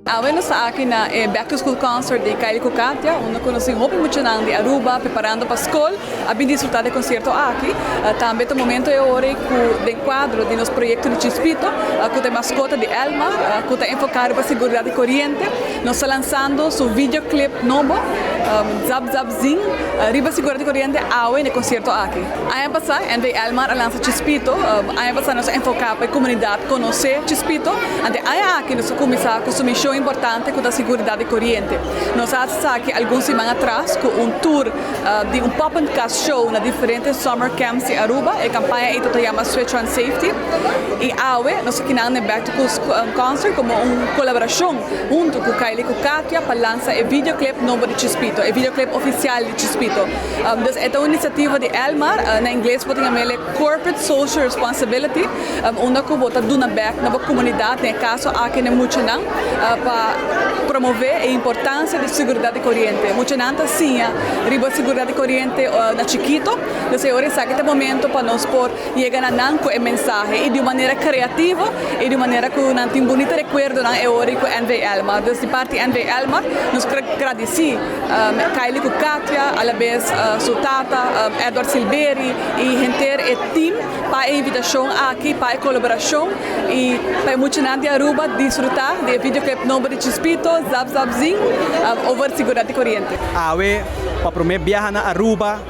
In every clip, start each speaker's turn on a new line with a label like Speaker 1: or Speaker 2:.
Speaker 1: Awe nos ta aki na e Back to School Concert di Kylie cu Katia, unda cu nos tin hopi muchanan di Aruba preparando pa scol a bin disfruta di e concierto aki. Tambe ta momento e ora cu den cuadro di nos proyecto di Chispito, cu ta e mascota di Elmar, cu ta enfoca riba seguridad di coriente, nos ta lanzando su videoclip nobo, Zap Zap Zing, riba seguridad di coriente awe na e concierto aki. Aña pasá NV Elmar a lansa Chispito. Aña pasá nos a enfoká pa e komunidat konosé Chispito. Ante aña aki nos a kuminsá ku su mishon importante ku ta siguridat di koriente. Nos a hasi esaki algun siman atras ku un tour di un poppenkast show na diferente summer camps di Aruba. E kampaña ei ta yama Switch on Safety. I awe nos a kinan na e Back to School Concert komo un kolaborashon huntu ku Kylie ku Katia pa lansa e videoclip nobo di Chispito, e videoclip ofisial di Chispito. Dus e ta un inisiativa di Elmar, na ingles bo ta yam'el e Corporate Social Responsibility, unda ku bo ta duna bèk na bo komunidat, den e kaso aki na e muchanan, pa promové e importansia di seguridat di koriente. Muchanan ta siña riba seguridat di koriente na chikito, dus e ora esaki ta e momento pa nos por yega na nan ku e mensahe i di un manera kreativo i di un manera ku nan tin bunita rekuerdonan e ora ku NV Elmar. Dus di parti NV Elmar nos kere gradisí Kylie ku Katia, alabes su tata Edward Silberi i henter e team pa e invitashon aki, pa e kolaborashon i pa e muchanan di Aruba disfrutá di e videoclip nobo di Chispito, Zap Zap Zing, over sigurat di koriente.
Speaker 2: Awe pa prome biaha na Aruba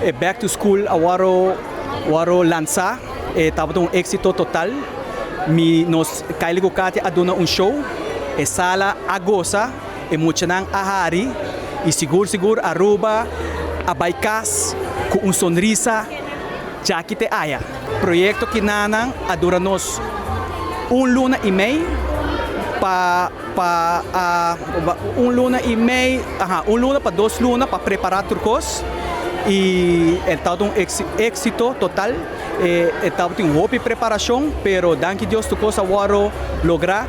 Speaker 2: e Back to School a wòrdu wòrdu lansá, e tabata un éksito total. Mi nos Kylie ku Katia a duna un show, e sala a gosa. E muchanan a hari y sigur sigur Aruba a bay cas cu un sonrisa djaki te aya. Proyecto Kinanan a dura nos un luna y mey pa pa a un luna y mey aha un luna pa dos luna pa prepara tur cos y e tabata un exito total. E tabatin hopi preparacion pero danki Dios tur cos a worde logra.